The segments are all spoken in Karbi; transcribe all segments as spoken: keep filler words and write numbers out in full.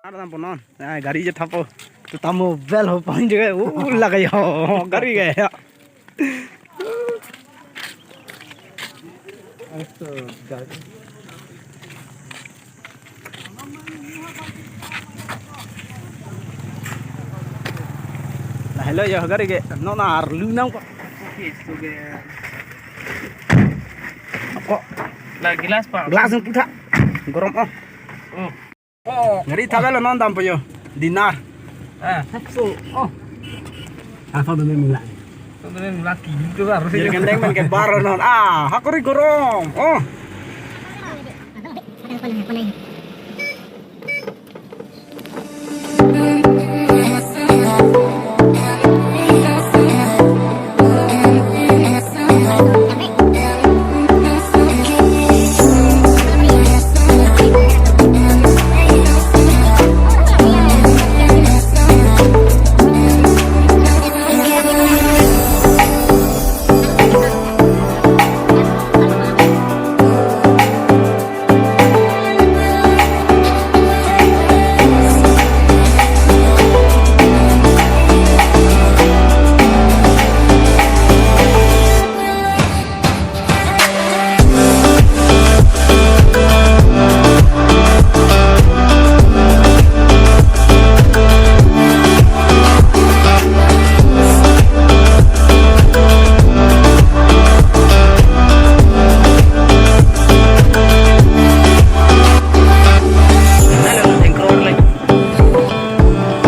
Ada tampon non. Ah, gari je thapo. Tu tamu bel ho pang je. Uh, lagai ho. Gari gaya. Aso, gari. Lahelo yo gari ke. Non arlu nangkok. Oke, so ke. Kok. La gelas pa. Gelas yang putar. Gorom oh. Oh. Oh. Gari thavel non dampo yo. Dinar. Ah, so. Oh. Apa bener mula? Bener mula ki itu harus. Jadi kendeng main ke bar non. Ah, hakori gorom. Oh.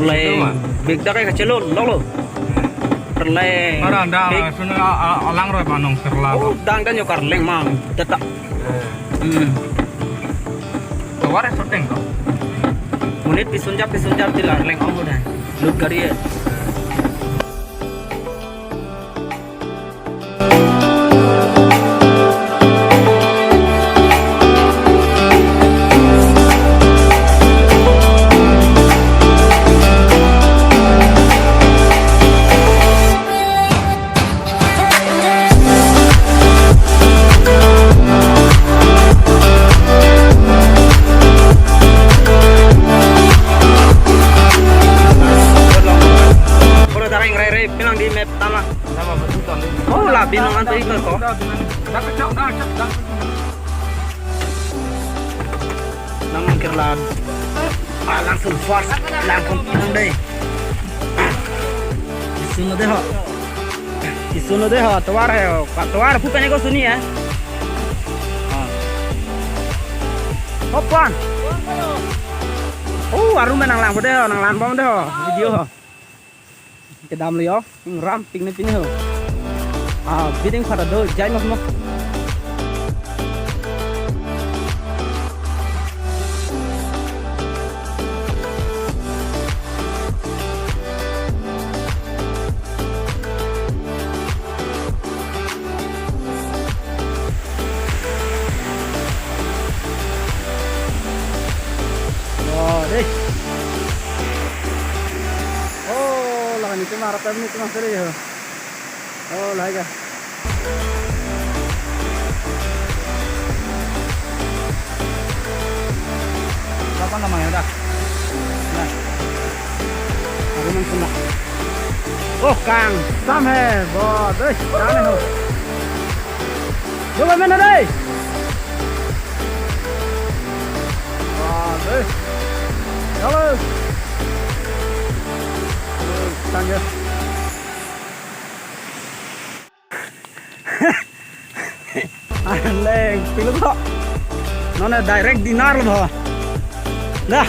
Mulai big dak kachelon, lolo. Terleng. Para anda, big. Sunu a, a, alang roi panong serla. Oh, dang dan yo karleng mang. Teta. Hmm. Tovar shooting to. Monit pisun jap, pisun jap ti arleng ong ko dai. Lut gari ya. Pura darang rai rai, pinang di map tama. Oh, la binong anto ikut ko. Nang mangkir lan. Ah, langsung fast, langsung pinang dei. Isun lo dei ho. Isun lo dei ho, tovar hai ho. Ka tovar pu pen ko suni ya. Ah. Hop pan. Oh, arum nang lang po dei ho, nang lan bom dei ho. Video ho. Kedam lo yo, ingram ping ne pin ho. Ah, biding pada do, jai mas mas. Oh, dei. Oh, lakan itu mah, harap ini itu mah seri ya. Oh, lahai ka. Apa namanya dah? Nah. Aku nang kena. Oh, kang, sam hai, bo, dei, kang hai ho. Yo, mana dei? Wah, dei. Halo. Tangga. Arleng, pilu kok. Non direct Dinar lo. Dah.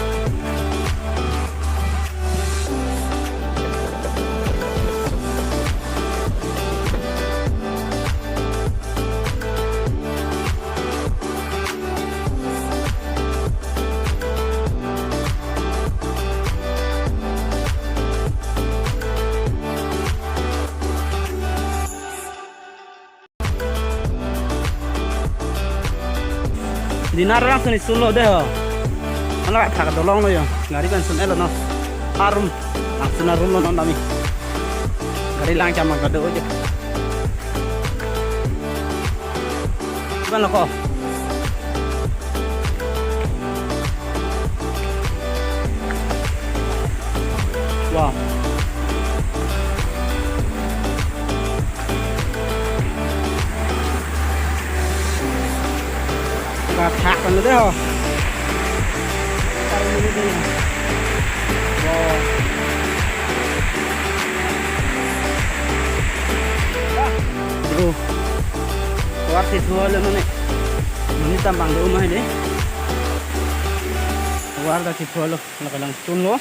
Dinar angsuni sun lo dei ho. Ala thak dolong lo yo. Gari pen sun-et lo non. Arum. Angsuna arum lo non dami. Gari lang cham mang kado aja. Iban lo ko. Oh. Kathak kan dei ho. Oh. Bro. Tovar si thulo mane. Mane tam bang do mane. Tovar ta si thulo. Nakalang chunlo.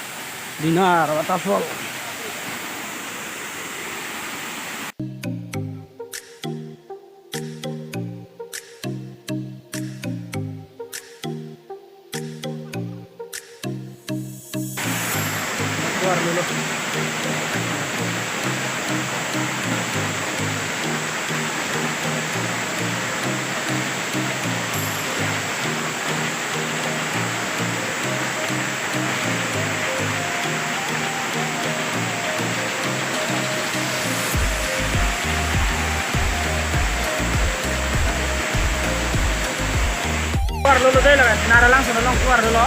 Dinar waterfall. Keluar dulu. Keluar dulu deh, lah, nara langsung dong keluar dulu.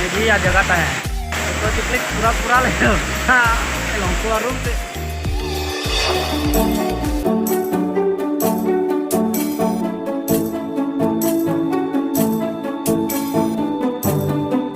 ये भी आ जगह है। तो कितने पूरा पूरा ले लो। हाँ, लौंगपुर room से।